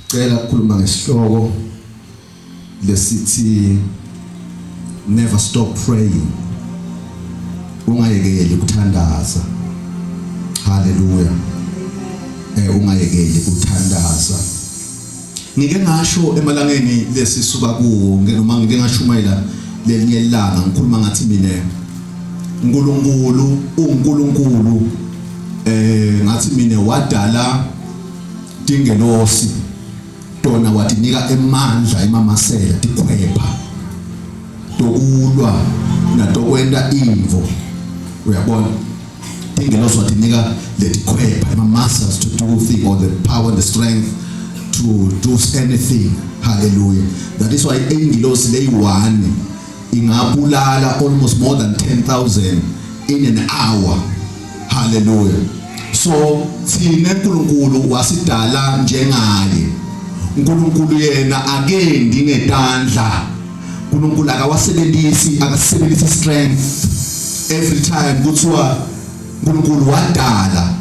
Cela ukukhuluma ngesihloko lesithi never stop praying. Ungayekeli ukuthandaza. Hallelujah. Ungayekeli ukuthandaza. Ngike ngasho emalangeni lesisuka kuwo noma ngike ngashumayela lelinye ilanga ngikhuluma ngathi mina uNkulunkulu uNkulunkulu ngathi mina wadala tingelosi tona watinika emandla emamasela tikhwepha tokulwa natokwenta imvo uyabona tingelosi watinika letikhwepha ema-muscles to do thing or the power and the strength to do anything. Hallelujah. That is why ingilosi leyi-one ingabulala almost more than 10,000 in an hour. Hallelujah. So thina uNkulunkulu wasidala njengaye. uNkulunkulu yena akendi ngetandla. uNkulunkulu akawasebenzisi, akasebenzisi strength. Every time kuthiwa uNkulunkulu wadala,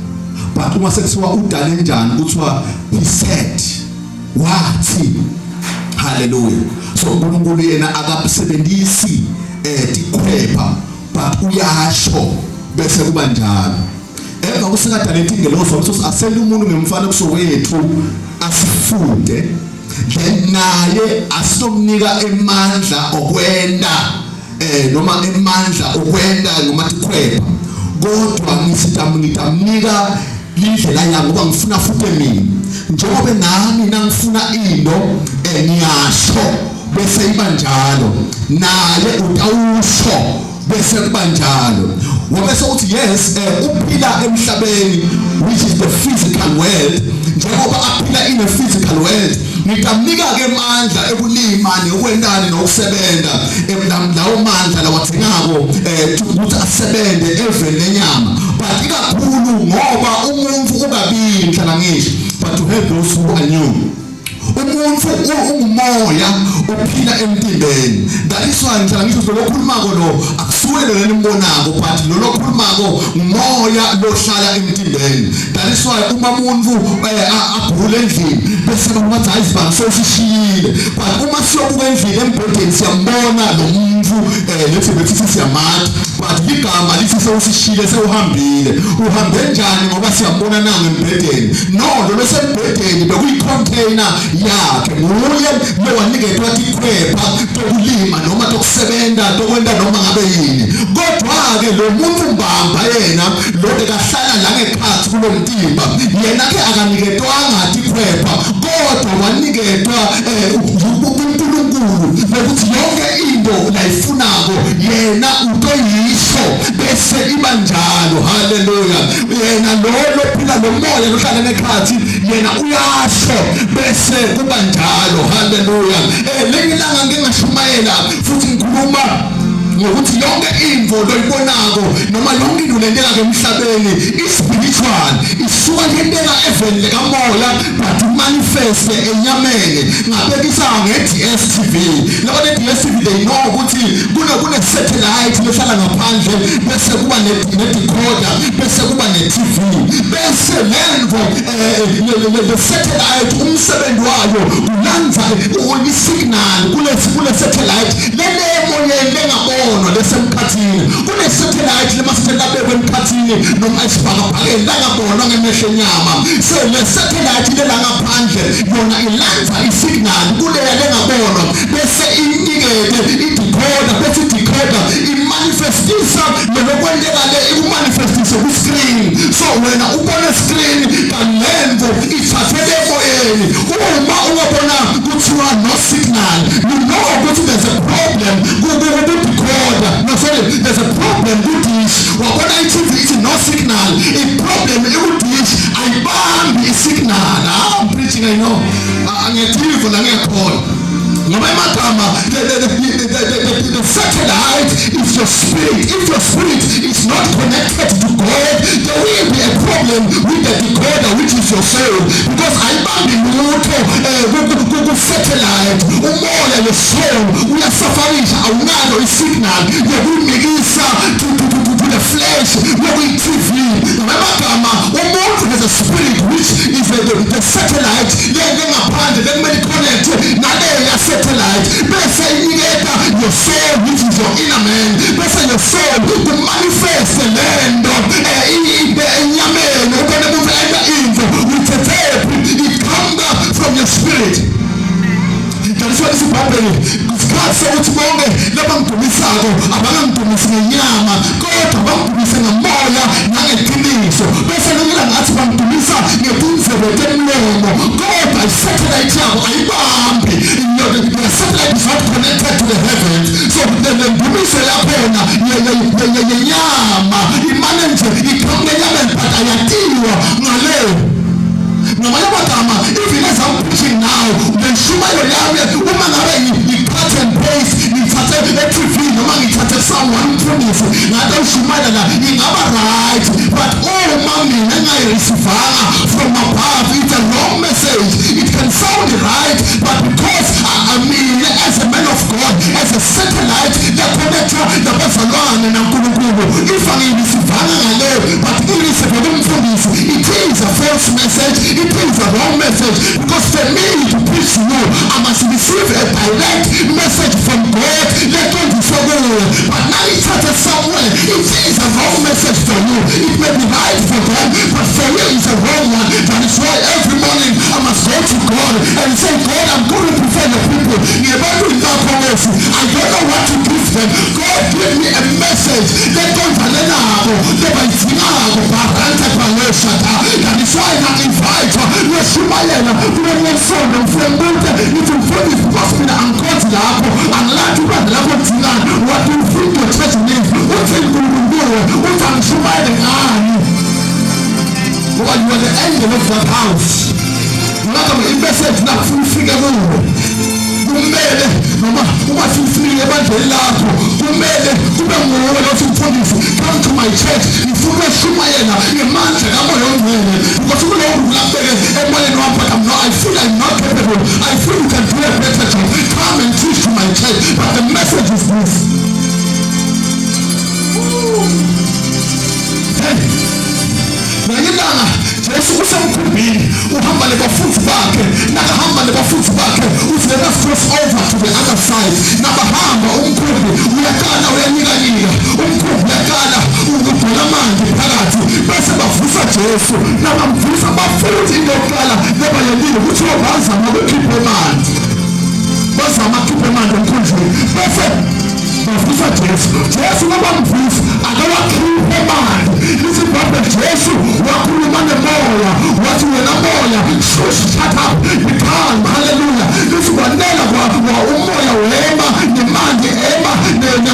but uma sekuthiwa udale njani, kuthiwa he said, wathi. Hallelujah. So uNkulunkulu yena akasebenzisi tikhwepha, but uyasho bese kuba njalo. Emva kusekadala ingelosi wathi asele umuntu ngemfanekiso wethu asifunde, then naye asitomnika emandla okwenda noma emandla okwenda noma tikhwepha, kodwa ngitamnika indlela yami ngoba ngifuna futhi mina njengoba nami nangifuna into ngiyasho bese iba njalo, naye utawusho bese kuba njalo. Wabese uthi yes, uphila emhlabeni, which is the physical world. Njengoba aphila in a physical world, ngitamnika ke amandla ekulima nokwentani nokusebenza, lawo mandla lawathengako ukuthi asebenze eveni lenyama, but ikakhulu ngoba umuntu ukabili ngihlala ngisho, but to help those who are new. Umuntu ungumoya uphila emtimbeni. That is why ngihlala ngisho lo khulumako lo akusuye lo lenimbonako, but lo lokhulumako ngumoya lohlala emtimbeni. That is why uma umuntu agula endlini bese bathi hayi sibani sesishiyile, but uma siyobuka endlini embhedeni siyambona lo muntu, lethi bethi siyamati, but ligama lithi sewusishiyile, sewuhambile. Uhambe njani ngoba siyambona nanga embhedeni? No, lo losembhedeni bekuyi-container yakhe, nguye lo waniketwa tikhwepha tokulima noma tokusebenza tokwenta noma ngabe yini. Kodwa-ke lo muntu mbamba yena lo bekahlala la ngekhathi kulo mtimba, yena-ke akaniketwanga tikhwepha, kodwa waniketwa uNkulunkulu lokuthi yonke into layifunako yena utoyisho bese iba njalo. Haleluya. Yena lo lophila lo moya lohlala ngekhathi yena uyasho bese kuba njalo. Haleluya. Lenye ilanga ngike ngashumayela futhi ngikhuluma ngokuthi yonke into loyibonako noma yonke into lenteka emhlabeni i-spiritual, isuka yenteka eveni lekamoya but manifeste enyameni. Ngabekisa nge-DStv. Laba ne-DStv, they know ukuthi kune satellite lehlala ngaphandle, bese kuba ne-decoder, bese kuba ne-TV, bese lento le satellite umsebenzi wayo kulanza i-signal kule satellite lele emoyeni lengabonwa lesemkhathini. Kune satellite lema-satellite abekwe emkhathini noma esibhakabhakeni langabonwa ngemehlo enyama. So le satellite lela ngaphandle yona ilanza i-signal kuleya lengabonwa bese inikete i-decoder, bese i-decoder imanifestisa lokwenteka le, ikumanifestise ku-screen. So wena ubone screen kanti lento ithathele emoyeni. Uma ungabona kuthiwa no signal, you know ukuthi there's a problem ku-decoder. No, sorry, there's a problem ku-dish. Wabona i-TV ithi no signal, i-problem iku-dish, ayibambi i-signal. Ah, I'm preaching, I know. Angiyathiva la ngiyakhona ngoba emagama the satellite is your spirit. If your spirit is not connected to God, there will be a problem with the decoder, which is your soul, because ayibambi lutho ku-satellite. Umoya, your soul, uyasafarisha, awunalo i-signal yokunikisa to the flesh yokuyi-TV. Ngamagama umuntu has a spirit, which is the satellite lengaphandle. your soul, which is your inner man, bese your soul kumanifeste lento enyameni, ubone ukuthi enta into uyithethephi. It comes from your spirit. That is why isibhayibheli isikhathi sokuthi bonke labangidumisako abangangidumisi ngenyama, kodwa bangidumise ngomoya nangeqiniso. Bese ngira ngathi bangidumisa ngetinzebe temlomo, kodwa i-satellite yabo ayibambi. The satellite is not connected to the heavens, so the ndumiso yakhona yenyama imane nje iqhamuka enyameni, but ayatiwa ngale. Ngamanye amagama, even as I'm preaching now, le nshumayelo yami, uma ngabe ngi-cut and paste, ngithathe e-TV noma ngithathe someone, umfundisi ngathi ushumayela la, ingaba right, but uma mina engayirisivanga from above, it's a wrong message. It can sound right, but because mina as a man of God, as a satellite leconnecta nabazalwane naNkulunkulu, if angiyirisivanga ngale but irisivele kumfundisi, it is a false message, it is a wrong message, because for me to preach to you, I must receive a direct message from God leqondiswe kuwe. But now ithathe somewhere, it is a wrong message for you. It may be right for them, but for you it's a wrong one. That is why every morning I must go to God and say, "God, I'm going to before the people, ngebantwini bakho Nkosi. I don't know what to give them. God, give me a message leqondane nabo, lebayidingako." Barante baloshata. That is why nga-invite uyoshumayela kulenye isonto, ngifike ngibute, ngithi, "Mfundisi, because mina angikhonzi lapho, angilathi ibandla lakho lidingani. What do you think your church needs? Uthi uNkulunkulu kuwe, uthi angishumayele ngani?" Ngoba you are the angel of that house. Ngakho imessage nakufuna ufike kuwe, kumele noma uma sifikile ebandleni lakho, kumele kube nguwe lothi, "Mfundisi, come to my church, ngifuna ukushumayela ngemandla kaMoya oNgcwele, because kulokhu kulabeke emoyeni wami, but I'm not, I feel I'm not capable. I feel you can do a better job. Come and teach to my church." But the message is this. Hey, ngelinye ilanga Jesu usemkhumbini, uhamba nebafundi bakhe. Nakahamba nebafundi bakhe, uthi, "Let us cross over to the other side." Nabahamba, umkhumbi uyaqala uyanyikanyika, umkhumbi uyaqala ukugcwala amanzi phakathi. Bese bavusa Jesu. Nabamvusa bafuthi, into yokuqala lebayentile kuthiwa bazama ukukhipha amanzi, bazama ukukhipha amanzi emkhunjini, bese bavusa Jesu. Jesu nabamvusa akawakhiphe amanzi. Lithi iBhayibheli Jesu wakhuluma nemoya, wathi, "Wena moya, shush, shut up, be calm." Haleluya. Lithi kwanela kwa umoya wema, nemanzi ema,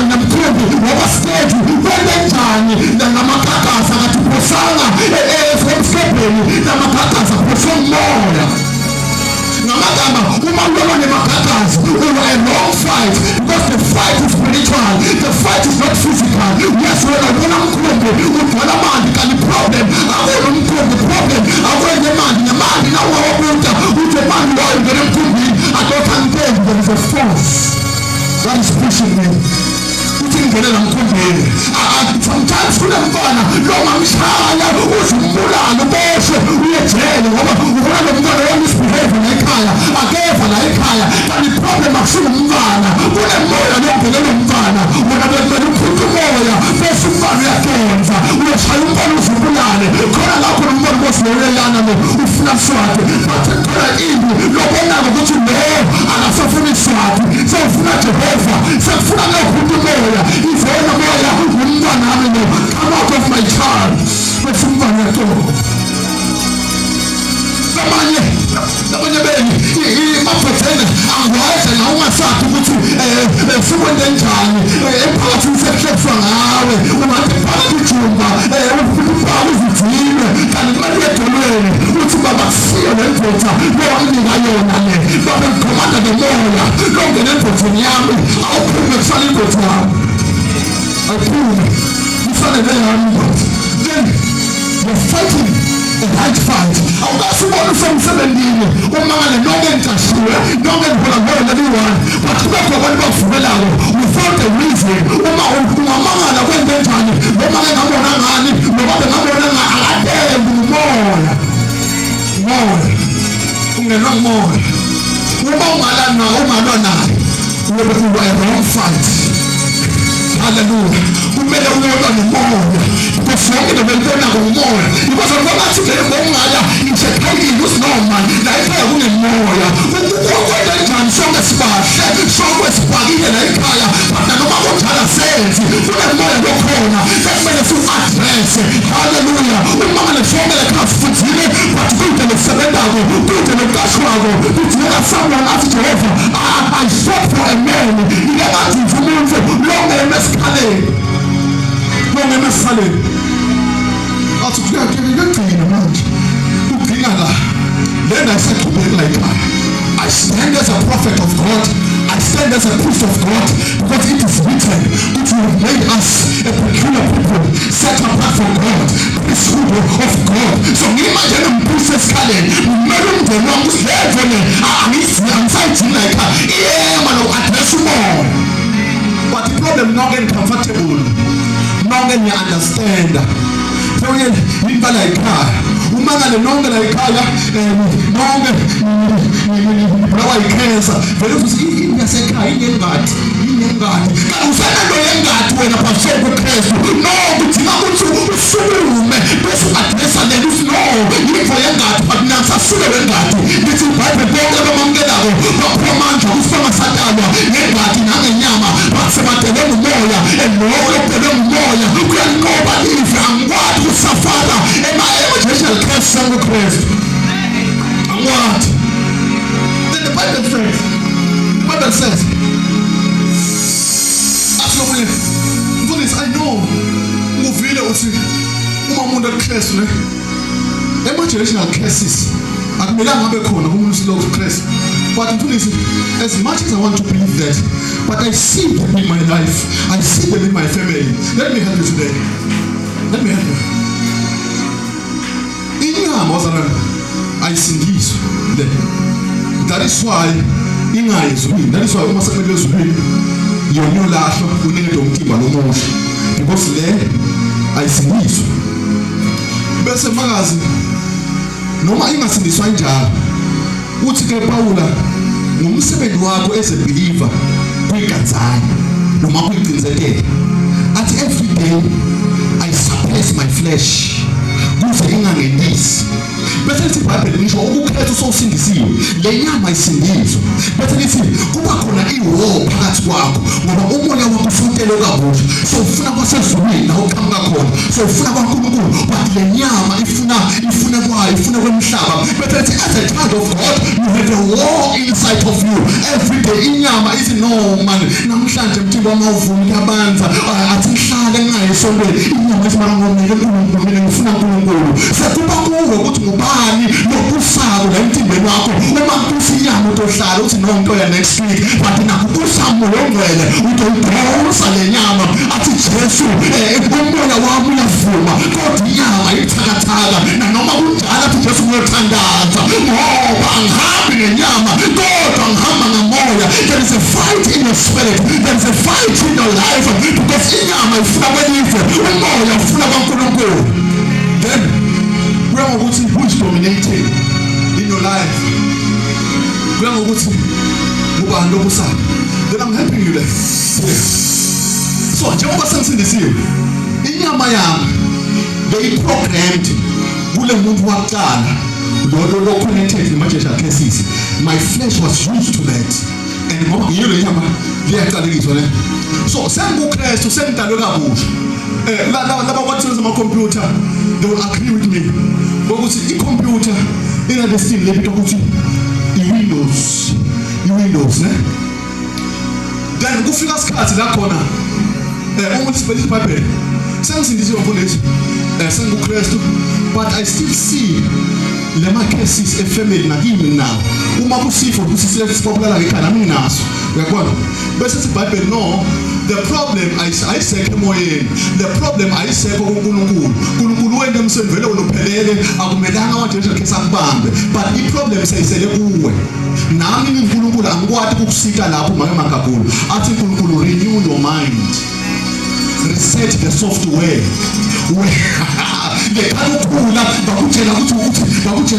nemkhumbi waba steady. Kwente njani? Ngamagagasi akathi phosanga emsikebheni, namagagasi aphoswe umoya. Ngamagama, uma ulwa nemagagasi, ulwa a wrong fight, because the fight is spiritual, the fight is not physical. Yes, wena ubona umkhumbi ugcwala amanzi, kanti problem akona umkhumbi, problem akwenye amanzi. Namanzi nawawabuta uthi amanzi wayo ngena emkhumbini adotha ntembi. There is a force that is pushing me uthi ngingene la mkhumbini. Sometimes kunemntwana lo ngamshaya uze umbulale, uboshwe, uye ejele, ngoba ubona lo mntwana wa-misbehave la ekhaya, akeva la ekhaya, kanti problem akusingumntwana, kunemoya longene lo mntwana. Wena bekumele ukhuthe umoya, bese umntwana uyadonsa, uyoshaya umntwana uze ubulale khona lapho. Nomntwana bosilolelana lo ufuna swati, but khona impi lobonako ukuthi lo akasafuni iswati, sewufuna Jehova, sekufuna kuyokhutha umoya. Ivona moya, umntwana wami lo, come out of my child. Bese umntwana uyatoba. Labanye beni mabhethene angwaze na ungasathi ukuthi sikwente njani emphakathini, sekuhlekiswa ngawe, ungathi phakathi ijumba ufaka uzidinwe, kanti kumele uye edolweni uthi, "Baba, kusiyo le ndoda lowanginika yona le. Baba, ngikhomanda nomoya longena endodeni yami, awuphume, kusale indoda yami, awuphume, kusale leyami indoda." Then you're fighting a right fight. Awukase ubone usemsebenzini, umangale nonke ngiqashiwe, nonke ngihola ngiholo leli-one, but kubekho abantu bakuvumelako without a reason. Uma ungamangala kwenze njani, noma ke ngabona ngani, noma bengabona akadembi. Ngumoya, moya ungenwa ngumoya. Uma ungalwa naye, ungalwa naye. Uyobe ulwa a wrong fight. Hallelujah. Kumele uyolwa nomoya. Because yonke into belibonako ngumoya. Because ngathi vele bongaya ngisekhayini usinoma la ekhaya kunemoya. Ukwenza njani sonke sibahle, sonke sibhakile la ekhaya. But noma kunjalo senzi kunemoya lokhona sekumele siwu-address. Hallelujah. Uma ngale sonke la ekhaya sifundzile but kude lokusebentako, kude lokuqashwako, kudingeka someone athi Jehova I sought for a man. Ngike ngadinga umuntu longema esikhaleni. Longema esikhaleni. Athi kuyagcina manje. Kugcina la. Lena isaqhubeka la ekhaya. I stand as a prophet of God. I stand as a priest of God because it is written that you have made us a peculiar people set apart for God, priesthood of God. So ngima njengompriest esikhaleni, ngimele umndeni wami ukuthi le nto le angisayidingi la ekhaya. Iyema noku-address umoya. But the problem nonke ni-comfortable, nonke niya-understand. Sonke niba la ekhaya. Umangale nonke la ekhaya, nonke nibulawa yi-cancer. Vele uthi ini yasekhaya inengadi, inengadi. Kanti usenento yengadi wena pastor kuKristu. No, kudinga ukuthi usukume bese u-addressa lento uthi no, yinto yengadi but mina ngisasuke wengadi. Lithi iBhayibheli bonke abamukelako baphiwa amandla ukuthi bangasatalwa ngengadi nangenyama but sebadelwe ngumoya and lokho lokudelwe ngumoya kuyanqoba live. Angikwati ukusafara ema-generational curse sanguKristu. Angikwati. Then the Bible says, athi lomunye mfundisi, I know nguvile uthi uma umuntu ekuKristu ne ema-generational curses akumelanga abe khona kumuntu silokhu Kristu. But mfundisi, as much as I want to believe that, but I see them in my life, I see them in my family. Let me help you today. Let me help you. Inyama wazalwane ayisindiswa le. That is why ingayi ezulwini. That is why uma sekumele ezulwini yona iyolahlwa uniketwe umtimba lomuhle because le ayisindiswa. Bese makazi noma ingasindiswa injalo, uthi ke Paula ngumsebenzi wakho as a believer kuyiganzana noma kuyicinzetela, athi every day I suppress my flesh kuze ingangenisi. Bese lithi iBhayibheli ngisho ukuKristu sowusindisiwe, le nyama isindiswa, bese lithi kuba khona i-war phakathi kwakho ngoba umoya wakho usutelwe kabusha, so ufuna kwasezulwini la uqhamuka khona, so ufuna kwaNkulunkulu, but le nyama ifuna kwayo, ifuna kwemhlaba. Bese lithi as a child of God you have a war inside of you every day. Inyama ithi no man, namhlanje mthimba wami awuvumi, kuyabanza, athi ngihlale ngingayi esontweni. Inyama ithi mara ngomele uNkulunkulu, mina ngifuna uNkulunkulu. Sekuba kuwe ukuthi ngubani lobusako la emtimbeni wakho. Uma kubusa inyama utohlala uthi no, nto ya next week, but nakubusa Moya oNgcwele utoyidonsa le nyama. Athi Jesu umoya wami uyavuma kodwa inyama ithakathaka. Nanoma kunjalo, athi Jesu, ngiyothandaza ngoba angihambi ngenyama kodwa ngihamba ngamoya. There is a fight in your spirit, there is a fight in your life because inyama ifuna kwelive, umoya ufuna kwaNkulunkulu. Then kuya ngokuthi who is dominating in your life, kuya ngokuthi ngubani lobusayo. Then I'm helping you there. Yes. So njengoba sengisindisiwe, inyama yami beyi-programmed kule muntu wakuqala lo connected nema-generational curses. My flesh was used to that and ngoba ngiyo le nyama liyaqalekiswa le. So senguKristu, sengidalwe kabusha. Laba kwathiwa ama-computer, they will agree with me ukuthi i-computer ina this thing lebitwa ukuthi i-Windows, i-Windows ne. Then kufika isikhathi la khona uma sibheka iBhayibheli, sengisindisiwe mfundisi, senguKristu, but I still see lema cases e-family nakimi nawo. Uma kusifo ukuthi sibabulala ngekhaya, nami nginaso, uyakubona. Bese sithi iBhayibheli no, the problem ayisekho emoyeni, the problem ayisekho kuNkulunkulu. uNkulunkulu wena emseni vele unophelele, akumelanga ama-generational curse akubambe, but i-problem seyisele kuwe. Nami nginguNkulunkulu angikwati ukukusita lapho make magagulu. Athi uNkulunkulu, renew your mind, reset the software. Ngekhaya ukhula bakutshela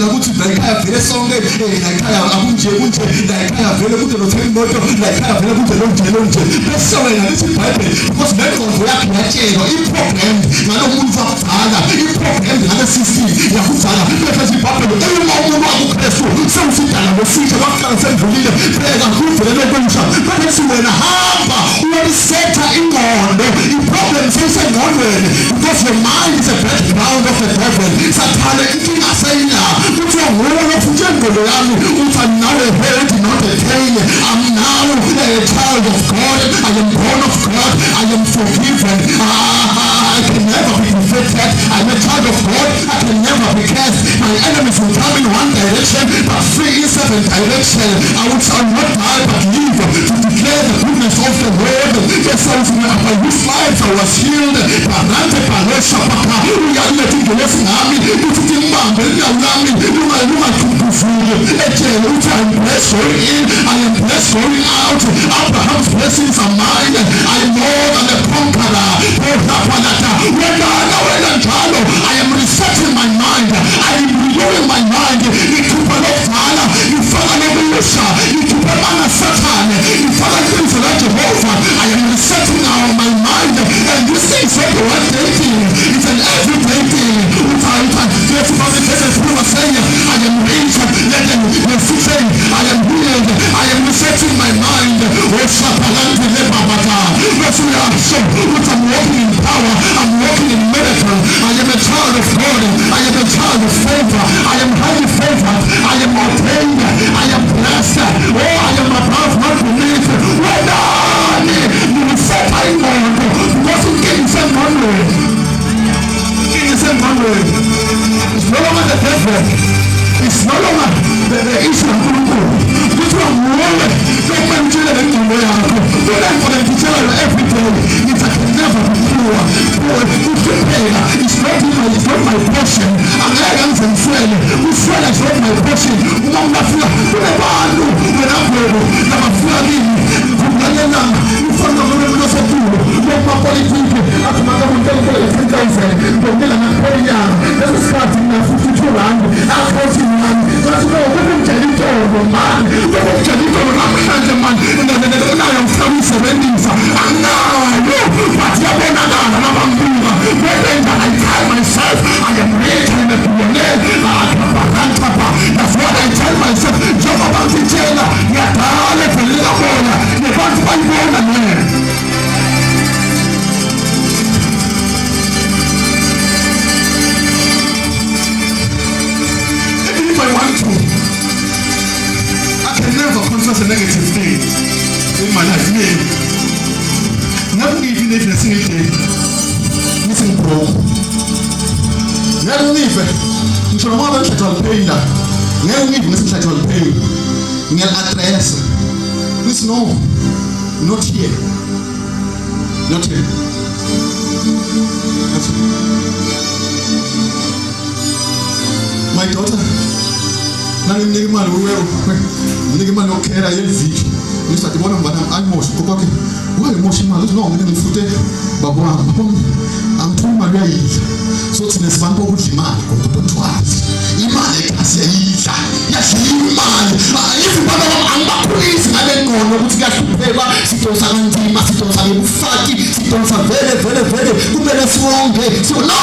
ukuthi la ekhaya vele sonke, la ekhaya akunje kunje, la ekhaya. vele kude lothenga imoto, la ekhaya vele kude lonje lonje. Bese wena lithi iBhayibheli because le ngqondo yakho yatshelwa i-programmed ngalo muntu wakudala, i-programmed ngale system yakudala. Bese iBhayibheli uma umuntu wakuKristu sewusidala ngosisha kwakuqala sendlulile, bheka kuvele lokusha. Bese wena hamba uyolisetha ingqondo, i-problem seyisengqondweni because your mind is a battleground of the devil. Sathane inkinga seyila kuthiwa nguwe lofuthi ingqondo yami uthi I'm now a head not a tail. I'm now a child of God. I am born of God. I am forgiven. I can never be defeated. I'm a child of God. I can never be cursed. My enemies will come in one direction but flee in seven direction. I will shall not die but live to declare the goodness of the Lord. Yes, I was by his stripes I was healed. Barante baresha papa uyaletha ingelosi ngami uthi timbambe inyawo lami lungathukuzuli ejele uthi I am blessed going in, I am blessed going out. Abraham's blessings are mine. I am more than a conqueror. Orapalata wena wena njalo. I am resetting my mind. I am renewing my mind. Ngikhupha lokudala ngifaka lokusha, ngikhupha amanga sathane ngifaka iqiniso laJehova. I am resetting now my mind, and this thing is not a one day thing, it's an everyday thing. Saying I am rich, let them say I am healed. I am resetting my mind. Osapalante lebabata bese uyasho ukuthi I'm walking in power, I'm walking in miracle. I am a child of God. I am a child of favor. I am highly favored. I am ordained. I am blessed. Oh, I am above, not beneath. Wenani ngisetha ingqondo because inkinga isengqondweni, inkinga isengqondweni. It's no longer the devil, it's no longer the issue kaNkulunkulu. Kuthiwa nguwe lokumele utshele le ngqondo yakho. Kunento lengitshela yona every day, ngithi I can never be poor. Poor, ukuhlupheka it's not my portion. Angeke ngize ngiswele. Uswele is not my portion. Uma ngingafika kunebantu wena bhoko labafika kimi ngikhumbulelanga ufana nomuntu osetulo lokumapolitiki athi makamuntu 10,000 ngokela ngakuphela inyanga. Leso sikhathi ngina 52 rand akhosini wami. Ngathi no, bekungitshela itolo mani, bekungitshela itolo namhlanje mani nayo ngifuna ukuyisebenzisa anginayo, but yabonakala nabangibuka kwenza. I tell myself I am rich, I am a billionaire. That's what I tell myself. Njengoba ngitshela ngiyadala evelela bona nebantu bayibona leyo. Even if I want to, I can never confess a negative thing in my life. Me, never even if a single day ngithi ngibroke. Ngeke ngive ngisho noma ngabe ngihlatshwa lipain la, ngeke ngive ngithi ngihlatshwa lipain. Ngiyali-addressa ngithi no, not here, not here, not here. My daughter nangimnika imali, nginika imali yokukhera yeliviki, ngisathi bona mngane ayimoshe gokwakhe wayimosha imali. Uthi no, mina ngifute baba wami, baba angithumi imali uyayidla. So thina sibantu bokudla imali gogo, don't worry, imali ekhaya siyayidla, yadliwa imali. Even baba bami angibakhulisi ngale ngqondo ukuthi kuyahlupheka, sidonsa kanzima, sidonsa ngebufaki, sidonsa vele vele vele kumele siwonge. So no,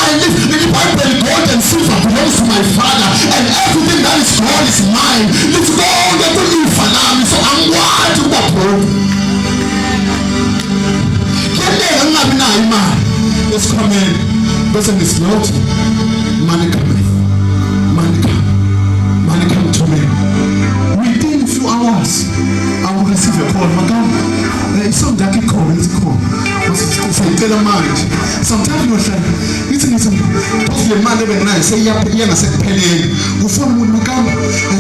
I live in the Bible. Gold and silver belongs to my father, and everything that is gold is mine. Lithi konke kulifa lami, so angikwazi ukuba broke. Kuyenteka ngingabi nayo imali esikhwameni bese ngithi Lord, money coming, money come, money come to me. Within few hours I will receive a call. Makam, isonto yakho ikhona, ngithi khona siyicela manje. Sometimes ngiyohlala ngithi phofu le mali ebenginayo seyiyaphela ngasekupheleni, kufona umuntu, makam,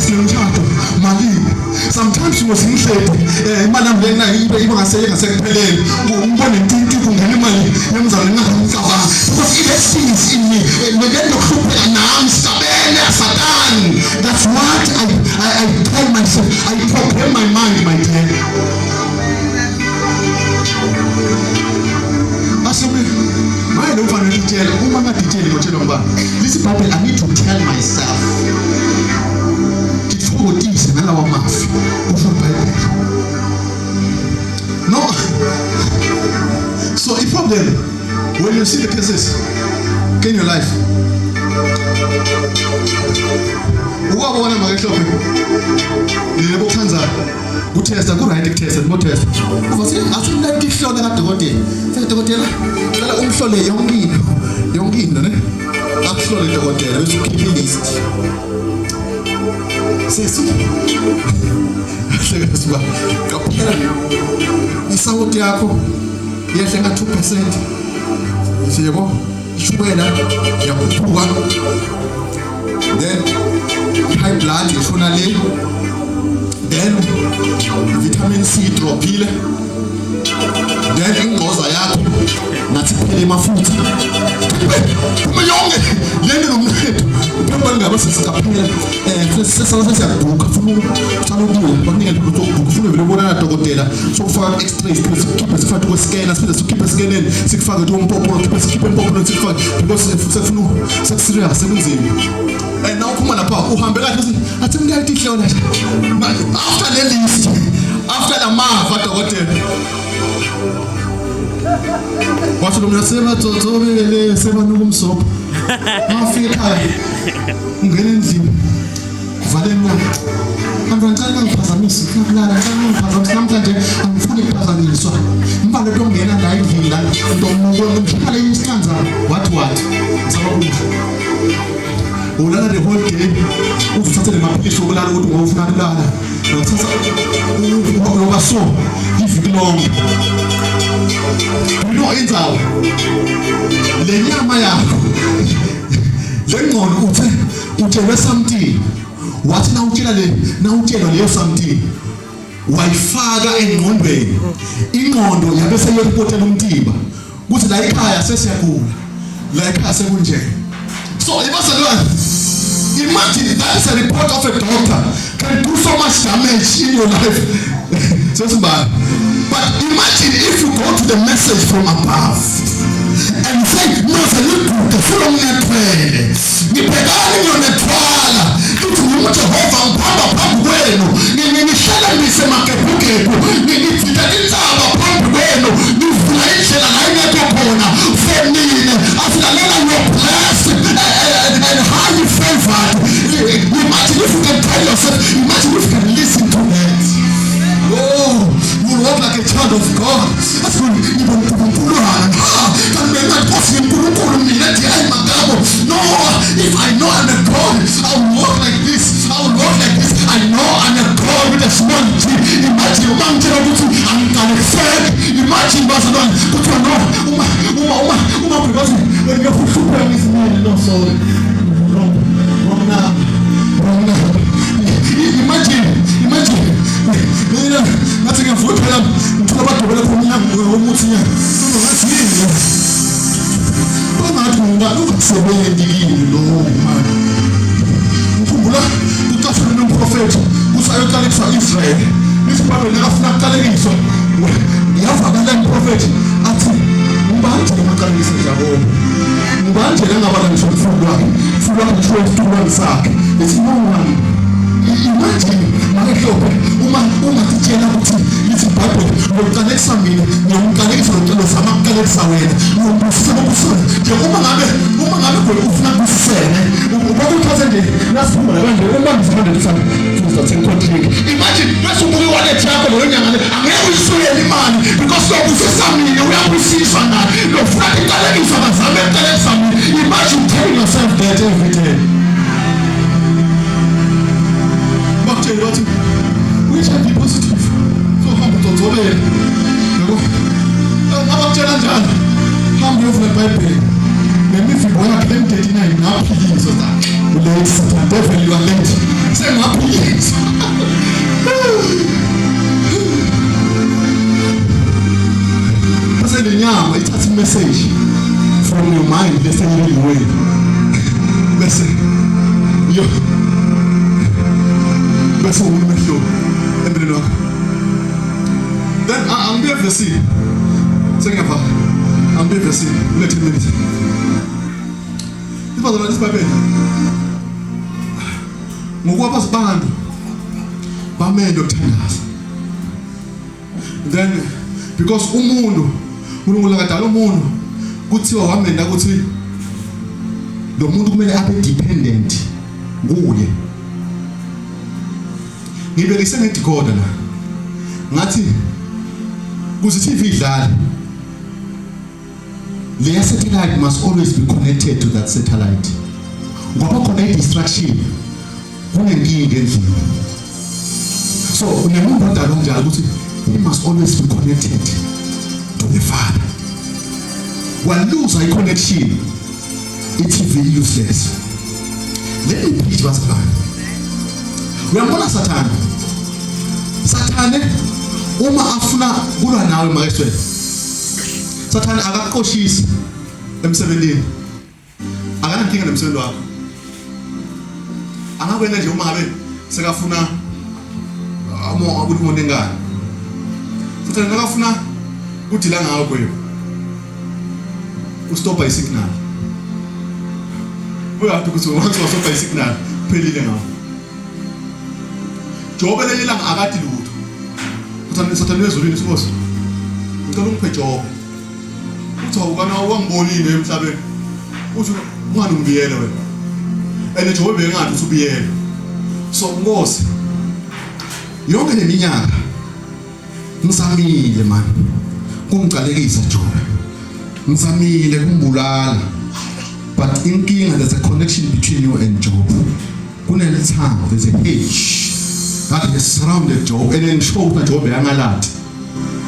sinomshado malini? Sometimes ngosingihledi imali yami lena ibe iba ngase ngasekupheleni, ngibone intinti kungena imali yemzalo ngingacabanga because it thing is in me. Le nto kuhlupheka nami sabele satani. That's what I tell myself. I program my mind, my dear. Asuke maye lo mfana ngitshela uma ngaditsheli ngotshelwa ngubani? Lithi iBhayibheli I need to tell myself, ngithokozise ngalawa mafi. Kusho iBhayibheli. No. So i problem when you see the cases in your life ukwabona make hlophe nina bokuthandayo kutesta ku-right kutesta ndibotesta asimnati ihlola kadokotela sekadokotela cela umhlole yonke into yonke into ne akuhlole dokotela bese ukhipha ilist sesi hleka siba qaphela isawoti yakho yehle nga 2% siyebo ishukela yakhuphuka then high blood ishona le then vitamin C drophile then ingqoza yakho ngathi phele emafutha uma yonke lento nomnethu uphela ngabe sesiqaphela eh sesala sesiyabhuka funa uqala ubuye bakunike lutho ukubhuka ufuna vele ubona nadokotela sokufaka x-ray siphinde sikukhiphe sifake kwescanner siphinde sikhiphe escaneni sikufake kumpopolo siphinde sikhiphe empopolweni sikufake because sekufuna sekuserious sekunzima and now uphuma lapha uhambe kahle uthi athi mina ihlola nje after le list after la mava dokotela wathi lo mna sebatsotsobele sebanuka umsobho mafika ekhaya ungena endlini vale emnyango Manje ngicela ungangiphazamisi ngifuna ukulala ngicela ungangiphazamisi namhlanje angifuni ukuphazanyiswa ngibale into ongena la endlini la ntomuko ngihlale isiqanza what what ngisaba kusho ulala the whole day uzuthathe nemaphilisi okulala ukuthi ngoba ufuna kulala ngathatha uyoba so iviki lonke you know indzawo le nyama yakho le ngqondo uthe utshelwe something wathi nawutshela le nawutshelwa leyo something wayifaka engqondweni ingqondo yabe seyiripotela umtimba kuthi la ekhaya sesiyagula la ekhaya sekunje so ibazalwane imagine that is a report of a doctor can do so much damage in your life sesibani but imagine if you go to the message from above and say noze niguge futhi nginethwele ngibhekani ngiyonethwala lithi ngingujehova ngihamba phambi kwenu ngihlelembise magebhugebhu ngidida intsaba phambi kwenu ngivula indlela la ingekho khona for nina asilalela you are blessed and highly favored imagine if you can tell yourself imagine if you can listen to that oh you walk like a child of God ngibonkulunkuluana kanti bengathi nkosi nginkulunkulu mina ndi ayi magabo no if i know i'm a god i will walk like this i will walk like this i know i'm a god with a small g imagine uma ngitshela ukuthi angiqalekiseki imagine bazalwane kuthiwa no uma uma uma uma because ngiyakuhlupheka ngisimele no sorry wrong wrong now wrong now imagine imagine mina ngathi ngiyavuka phela ngithola abadobela khona umnyango womuthi nyana ngathi yini bangathi ngubani ungasebenzi kini lowo manje ngikhumbula kucashunwe nomprofethi kusayoqalekiswa Israel lithi iBhayibheli nakafuna kuqalekiswa yavakala umprofethi athi ngubani nje amaqalekisa Jakobe ngubani nje engabala ngisho umfundi wakhe umfundi wakhe ngisho isitukulwane sakhe ethi no one imagine makehlophe uma ungatitshela ukuthi lithi ibhayibheli ngokuqalekisa mina ngiyomqalekisa lozama kuqalekisa wena ngiyobusisa kokusona nje uma ngabe uma ngabe gole ufuna kubusisene ubakuthathe nje nasiphuma la kanje umbambise manje mhlawumbe uzathenga icontract imagine bese ubuka iwallet yakho leyo nyanga le angeke uyisuyele imali because lobusisa mina uyabusiswa naye lofuna kuqalekisa bazame kuqalekisa mina imagine telling yourself that every day bakutshela bathi uyi-HIV positive so hamba utsotsobele yabo abakutshela njalo hamba uyovula ibhayibheli nemivimbo yakhe M39 ngaphiliswa ulate satan devil you are late sengaphiliswa bese lenyama ithatha imessage from your mind bese iwe bese yo bese umehluko empilweni wakho then angibuye evesini sengiyavala angibuye evesini kule 10 minutes ibazalwane isibabele ngokuba abantu Wamele ukuthandaza. Then because umuntu uNkulunkulu akadala umuntu kuthiwa wamenda ukuthi lo muntu kumele abe dependent kuye. Ngibekise ngedecoder la. Ngathi kuze TV idlale leya satellite must always be connected to that satellite. Ngoba khona i-distraction kunenkinga endlini. So unemuntu odala onjalo ukuthi he must always be connected to the Father. Waluza i-connection i-TV useless. Let me preach bazalwane. Uyambona Sathane? Sathane uma afuna kulwa nawe makeswele. Sathane akakuqoshisi emsebenzini. Akanankinga nomsebenzi wakho. Angakwena nje uma ngabe sekafuna amo ukuthi umuntu engane. Sathane nakafuna kudila ngawe kuyo. Ustopa isignal. Uyathi ukuthi once wastopa isignal phelile ngawo. Jobe lenye ilanga akati lutho. Sathane Sathane ezulwini sinkosi. Ngicela ungiphe Jobe. Uthi awukana wangibonile emhlabeni. Uthi ungani ungibiyele wena. And Jobe bengathi uthi ubiyele. So Nkosi yonke leminyaka ngizamile man kungicalekisa Jobe. Ngizamile kumbulala. But inkinga there's a connection between you and Job. Kunelithango there's a hedge that has surrounded Job and then show ukuthi Job angalati.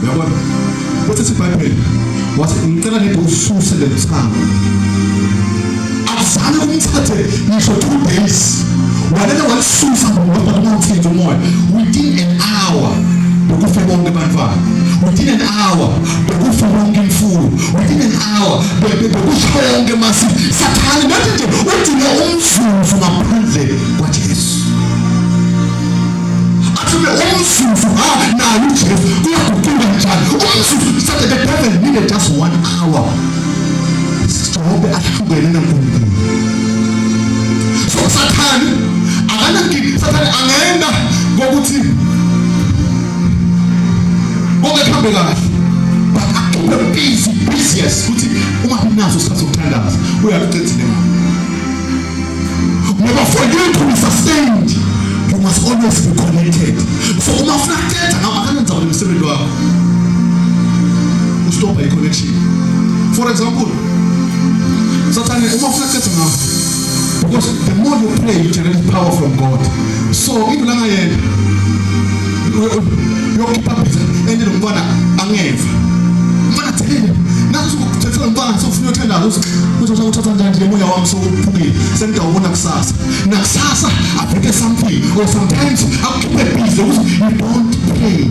Uyabona? Uthi iBhayibheli wathi ngicela nje ususe lelithango. Akuzange kumthathe ngisho 2 days. Walele walisusa ngoba kumthinta umoya within an hour bekufe bonke abantwana within an hour bekufe bonke imfuyo within an hour bekusho yonke masi sathane nathi nje udinga umzuzu ngaphandle kwaJesu athi umzuzu ha naye uJesu kuyaguquka njani umzuzu said the devil needed just one hour Jobe ahlukene naNkulunkulu so sathane akanankinga sathane angenda ngokuthi konke kuhambe kahle but akukhiphe busy busiest ukuthi uma unaso isikhathi sokuthandaza uyakucedzile mama ngoba for you to be sustained you must always be connected so uma ufuna kuqeda ngapha akanenza umsebenzi wakho ustopha i-connection for example sathane uma ufuna kuqeda ngapha because the more you pray you generate power from God so into langayena yokukhipha busy and lo mntwana angeva mntwana thelele naso sokuthetha mntwana sofuna uyothandaza uthi uthi uthatha njani nje moya wami sowuphukile sengidawubona kusasa nakusasa abheke something or sometimes akukhiphe busy ukuthi you don't pray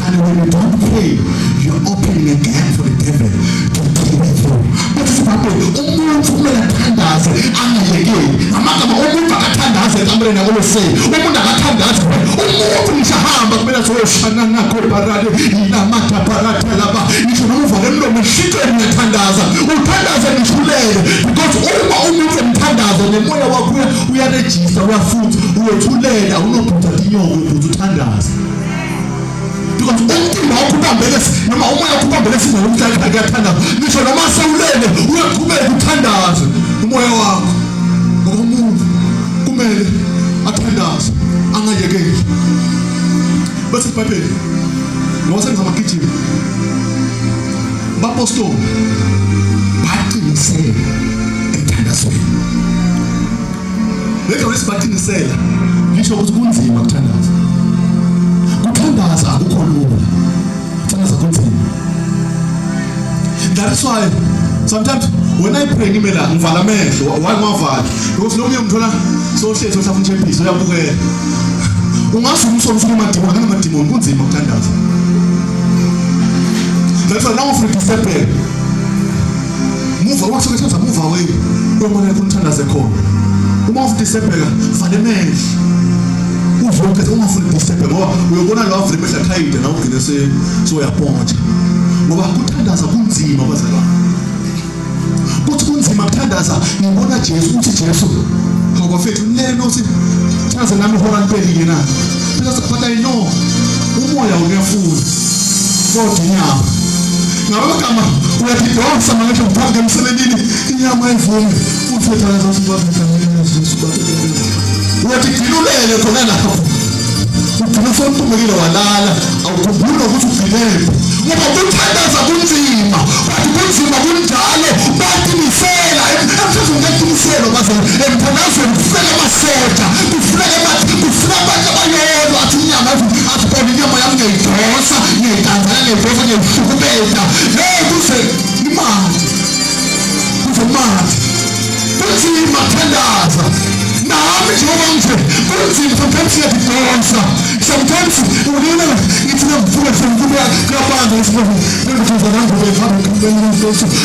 and when you don't pray you're opening a gap for the devil to deal with you bese sibabhe umuntu kumele athandaze angayekeli amagama umuntu akathandaze ekamereni akoloseni umuntu akathandaze umuntu ngisho ahamba kumele azoshana nakho barale ilamatha laba ngisho noma uvale umlomo eshicweni uyathandaza uthandaze ngisho ulele because uma umuntu emthandaza nemoya wakho uyarejista uyafuthi uyothulela unobhutha tinyoko ubhutha uthandaze because umtimba wakho ubambele noma umoya wakho ubambele siza umhlaba kuyathandaza ngisho noma sewulele uyaqhubeka uthandaze umoya wakho ngoba umuntu kumele athandaze angayekeli bese ibhayibheli ngoba sengizama gijima bapostoli baqinisele emthandazweni Le gama lesibaqinisela lisho ukuthi kunzima ukuthandaza. Kuthandaza akukho lula. Kuthandaza kunzima. That is why sometimes when I pray ngime la ngivala amehlo why ngiwavali because lo munye ngithola sohlezi ohlafuna ichepisi uyabukela ungazi umsolo ufuna amadimoni akanamadimoni kunzima ukuthandaza that's why now ufuna disturb muva wathi uthandaza muva away uyobona lapho umthandaze khona uma ufuna disebheka vala emehlo uvuke ungafuni disebheka ngoba uyobona lo avule emehlo akhayide nawe ugcine soyapontsha ngoba kuthandaza kunzima bazalwane kuthi kunzima kuthandaza ngibona Jesu uthi Jesu ngoba fethu nilele nothi thandaza nami ihora liphelile na Because but I know umoya uyafuna kodwa inyama ngabe amagama uyadidonsa manje ngiphambi emsebenzini inyama ayivumi uthi uthandaza uthi uyathidilulele khona lapho ugcina sewutumekile walala awukhumbuli nokuthi ugcinephi ngoba kuthandaza kunzima bathi kunzima kunjalo batimisela emthandazweni kuyatimiselwa bazalwane emthandazweni kufuneka amasoja kufuneka kufuneka abantu abayolwa athi inyama athi bona inyama yami ngiyayidonsa ngiyayidanzela ngiyayidonsa ngiyayihlukumeza le kuze imali kuze imali kunzima kuthandaza nami njengoba nje kunzima sometimes siyadidonsa sometimes ulina ngithi ngivuka sengivuka kuyabanza ngithi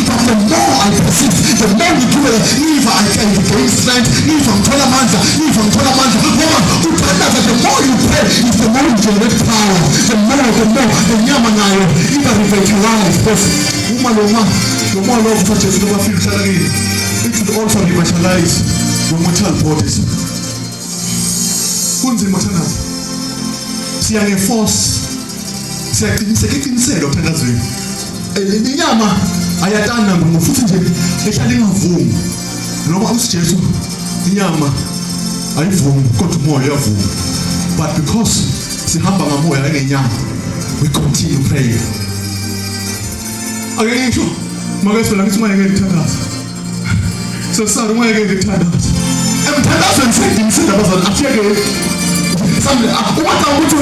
but the more I persist the more ngiqhubeka ngiva I can gain strength ngiva ngithola amandla ngiva ngithola amandla ngoba uthandaza the more you pray is the more you generate power the more the more the nyama nayo iba revitalized because uma lo ma lo moya lo usajesu lobafika uhlala kini it will also revitalize your mortal bodies kunzima thandaza siya ngeforce siyaqiniseka iqiniselo thandazweni eh, inyama ayatani naNkulunkulu futhi nje ehlala ingavumi noma usijesu inyama ayivumi kodwa umoya uyavuma but because sihamba ngamoya ngenyama we continue praying ake ngisho make sifuna ngithi ungayekeli ukuthandaza sesisale ungayekeli ukuthandaza emthandazweni sengidingisile abazali asiyekeli mhlawumbe ungacabanga ukuthi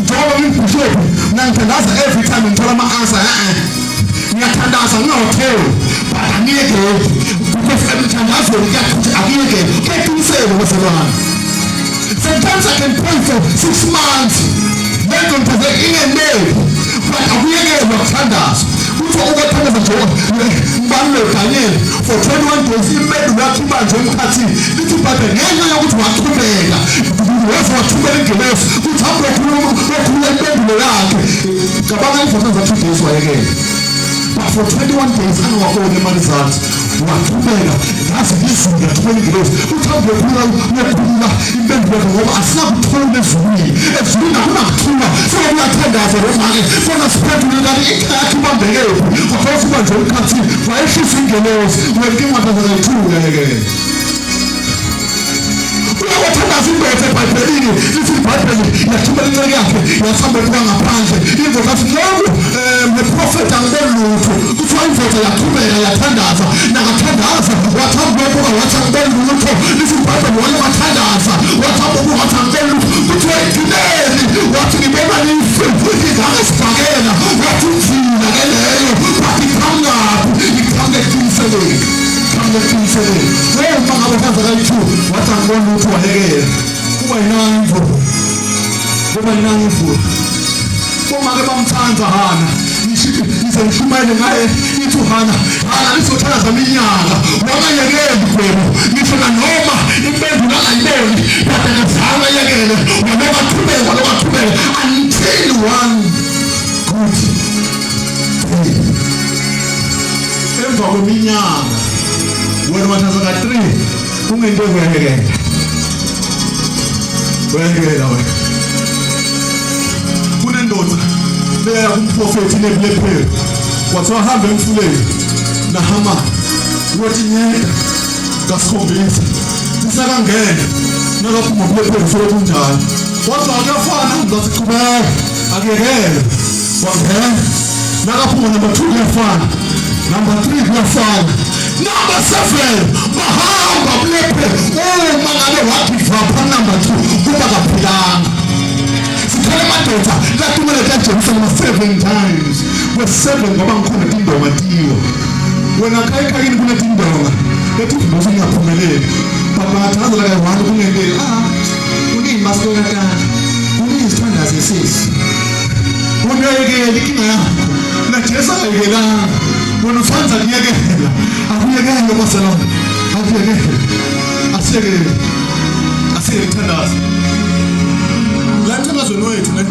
njengoba ngingubhishobhi mina ngithandaza every time ngithola ama-answer e-e ngiyathandaza ngingawatholi but angiyekeli because emthandazweni kuyathi akuyekeli kuyaqiniseka bazalwane sometimes i can pray for six months lento ngithathe ingeneli but akuyekelwa kuthandaza kuthiwa ukathandaza nje ngibani lo Daniel for 21 days impendulo yakhe ibanjwe emkhathini lithi ibhayibheli ngenxa yokuthi waqhubeka waze wathumela ingelosi ukuthi hambe okhuluma okhuluma impendulo yakhe cabanga ifotha za 2 days wayekela but for 21 days angawaboni ama-results waqhubeka ngaze izulu lathumela ingelosi uthi hambe uyokhulula uyokhulula impendulo yakhe ngoba asinakuthula ezulwini ezulwini akunakuthula sekuyathandaza lo make kona siphendule kanti ikhaya yakhe ibambekephi kwathiwa sibanjwe emkhathini wayehlisa ingelosi wena inkinga kayi-two uyayekela Uyawathandaza indoda eBhayibhelini lithi iBhayibheli yathumela inceku yakhe yasihamba ebuka ngaphandle indoda athi lokhu um neprofethi angiboni lutho kuthiwa indoda yaqhubeka yathandaza nakathandaza wathamba uyobuka wathi angiboni lutho lithi iBhayibheli wale wathandaza wathamba ubuka wathi angiboni lutho kuthiwa ekugcineni wathi ngibona lifu ingangesibhakela wathi inzila ke leyo wathi iqhamukaphi iqhamuka eqiniseleni Qinisekile. Hey uma ngabe uhanza kayi-2 wathi angiboni ukuthi wayekela. Kuba yinanga imvula. Kuba yinanga imvula. Bomake bamthanda Hana. Ngize ngishumayele ngaye ngithi uHana, Hana lizothandaza iminyaka. Wangayekeli Gwebu. Ngisho nanoma impendulo angayiboni kodwa akazange ayekele. Waloku aqhubeka, waloku aqhubeka until one good day. Emva kweminyaka wena wathatha ka-3 kungento ekuyekela wayekela wena kunendoda leya kumprofethi nebulepheri kwathiwa hambe emfuleni nahamani uyothi nyeka kasikhombisa isakangena nakaphuma bulepheri solo kunjalo wathi akuyafana ngathi qhubeka akuyekele wangena nakaphuma number 2 kuyafana number 3 kuyafana number 7 bahamba bulephe uma ngabe wagive up number 2 kuba kaphilanga sithole amadoda latumele kajerusalema 7 times kwe-7 ngoba ngikhona tindonga tiwo wena khayikha kunetindonga ethi uvusa ungaphumeleli but bangathandazela kayi-one kungenteki ah kuningi masibekatana kuningi sithandaze sisi Unayekela inkinga yakho. Na Jesu akayekelanga. Wena uthanda kuyekela. Akuyekele bazalwane. Akuyekele. Asiyekele. Asiyekele thandaza. La mthandazweni wethu ne.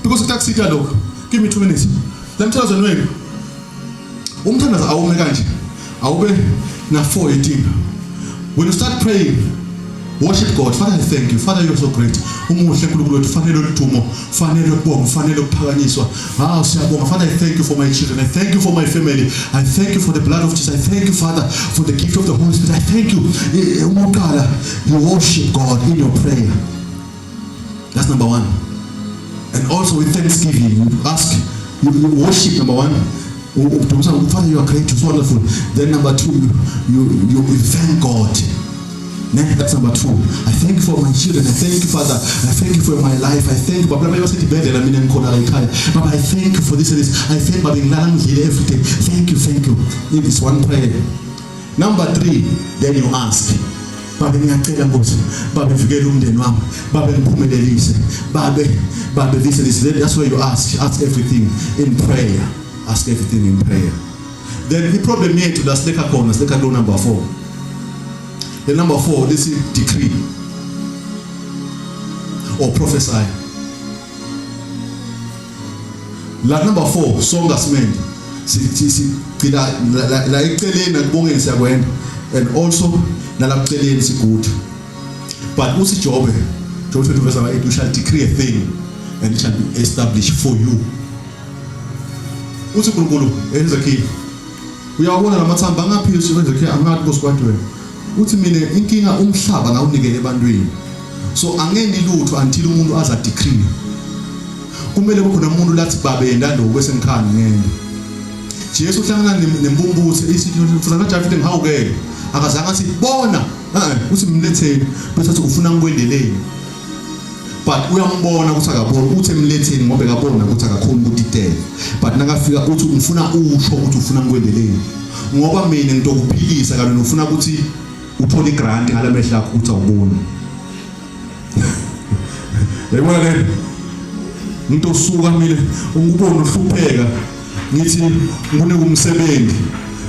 Because kutakusita lokho. Give me 2 minutes. La mthandazweni wethu. Umthandazo awume kanje. Awube na 4 18. When you start praying Worship God. Father, I thank you. Father, you're so great. Umuhle uNkulunkulu wethu, fanele udumo, fanele ukubonga, fanele ukuphakanyiswa. Ah, siyabonga. Father, I thank you for my children. I thank you for my family. I thank you for the blood of Jesus. I thank you, Father, for the gift of the Holy Spirit. I thank you. Eh, eh, uma uqala, you worship God in your prayer. That's number one. And also with thanksgiving, you ask, you worship, number one. Father, you are great, you're so wonderful. Then number two, you thank God. Then that's number two. I thank you for my children. I thank you, Father. I thank you for my life. I thank you. Baba, baba, ibhedlela mina ngikhona la ekhaya. Baba, I thank you for this and this. I thank Baba ngilala ngidlile every day. Thank you, thank you. It is one prayer. Number three, then you ask. Babe ngiyacela Nkosi, babe vikela umndeni wami, babe ngiphumelelise, babe babe this and this. That's where you ask. Ask everything in prayer. Ask everything in prayer. Then the problem yethu la silekha khona, silekha kulo number 4. The number 4, this is decree or prophesy. La number 4 songa simende sigcina la eceleni akubongeni siyakwenda and also nalakuceleni si good, but uthi Jobe, Job 22 verse 8, "You shall decree a thing and it shall be established for you." Uthi uNkulunkulu eHezekiel, "Uyawabona lamathambo angaphili?" Ezekiel, "Angathi Nkosi kwami wena." Uthi, "Mina inkinga umhlaba ngawunikele ebantwini, so angeni lutho until umuntu aza decree. Kumele kube khona umuntu lathi babe yenda bese ngikhani ngende." Jesu uhlangana nembumbuthe isithi mfana kaJafete, ngihawukele. Akazange athi bona, eh, uthi mletheni, bese athi ufuna ngikwendeleni, but uyambona ukuthi akaboni. Uthi emletheni ngoba ekabona ukuthi akakhoni ukutitela, but nakafika uthi ngifuna usho ukuthi ufuna ngikwendeleni, ngoba mina ngitokuphilisa kanti ufuna ukuthi uthole igrant ngalamehla akho ukuthi awuboni. Yayibona le umuntu osuka mina ungubona uhlupheka, ngithi ngikunike umsebenzi,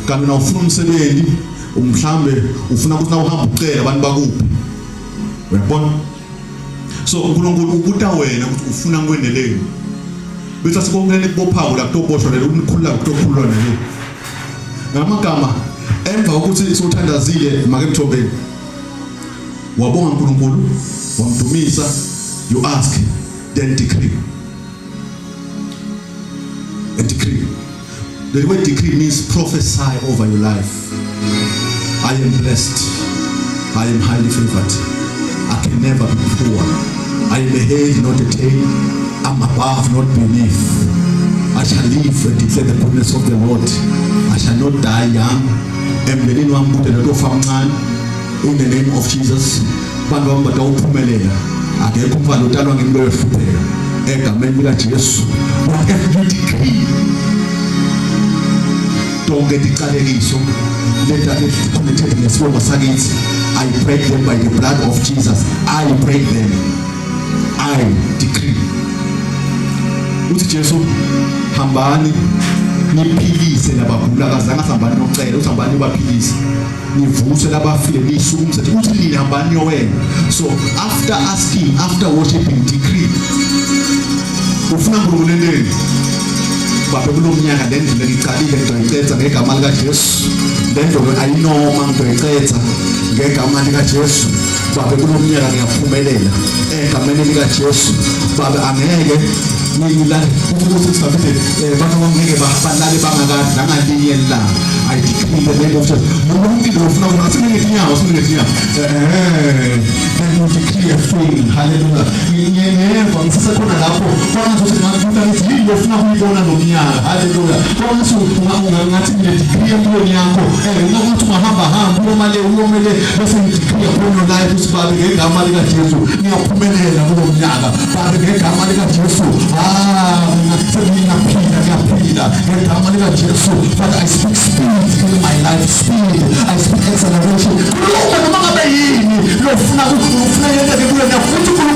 kanti na ufuna umsebenzi, mhlambe ufuna ukuthi na uhamba ucela abantu bakuphi. Uyabona? So uNkulunkulu ubuta wena ukuthi ufuna ngikwendeleni, bese sikonke nikubophako la kutoboshwa lelo, unikhulula kutokhululwa nalo. Ngamagama, emva kokuthi sewuthandazile make mthombeni, wabonga uNkulunkulu, wamdumisa, you ask, then decree. A decree, the word decree means prophesy over your life. I am blessed. I am highly favored. I can never be poor. I am a head, not a tail. I'm above, not beneath. I shall live and declare the goodness of the Lord. I shall not die young. Emndenini wami kude netofa mncane. In the name of Jesus, bantu bami batawuphumelela. Akekho umfana otalwa ngimlo yohlupheka, egameni likaJesu. Whatever you decree, tonke ticalekiso leta connected nesibongo sakithi, I break them by the blood of Jesus. I break them. I decree. Uthi Jesu, "Hambani niphilise labagula." Akazange hambani nocela, uthi hambani nibaphilise, nivuse labafile, nisukumise. Uthi nini? Hambani niyowena. So after asking, after worshiping, decree. Ufuna uNkulunkulu enteni? Babe, kulo mnyaka le ndlela ngiqalile ngizoyicetha ngegama likaJesu. Le ndlela ayinoma ngizoyicetha ngegama likaJesu. Babe, kulo mnyaka ngiyaphumelela egameni likaJesu. Babe, angeke ngilale ukuthi singabide bantu bangeke balale bangakadli nangalinye ilanga. I decree in the name of Jesus. Noma into ufuna ukuthi asimele inyawo, simele inyawo, eh, then you decree a thing. Hallelujah. Ngiyeva ngisesekhona lapho kwangathi ukuthi ngakubuta ngithi yini lofuna kuyibona lo mnyaka. Hallelujah. Kwangathi ungathi ngine decree empilweni yakho, eh, ungathi ungahamba hamba uyomale uyomele, bese ngidecree upon your life ukuthi babe ngegama likaJesu ngiyaphumelela kulo mnyaka. Babe, ngegama likaJesu, ah, sengiyaphila, ngiyaphila ngegama likaJesu. Father, I speak speed in my life, speed. I speak acceleration. Khuluma noma ngabe yini lofuna, ufuna yenzeke kuyo. Ngiyafuthi uNkulunkulu.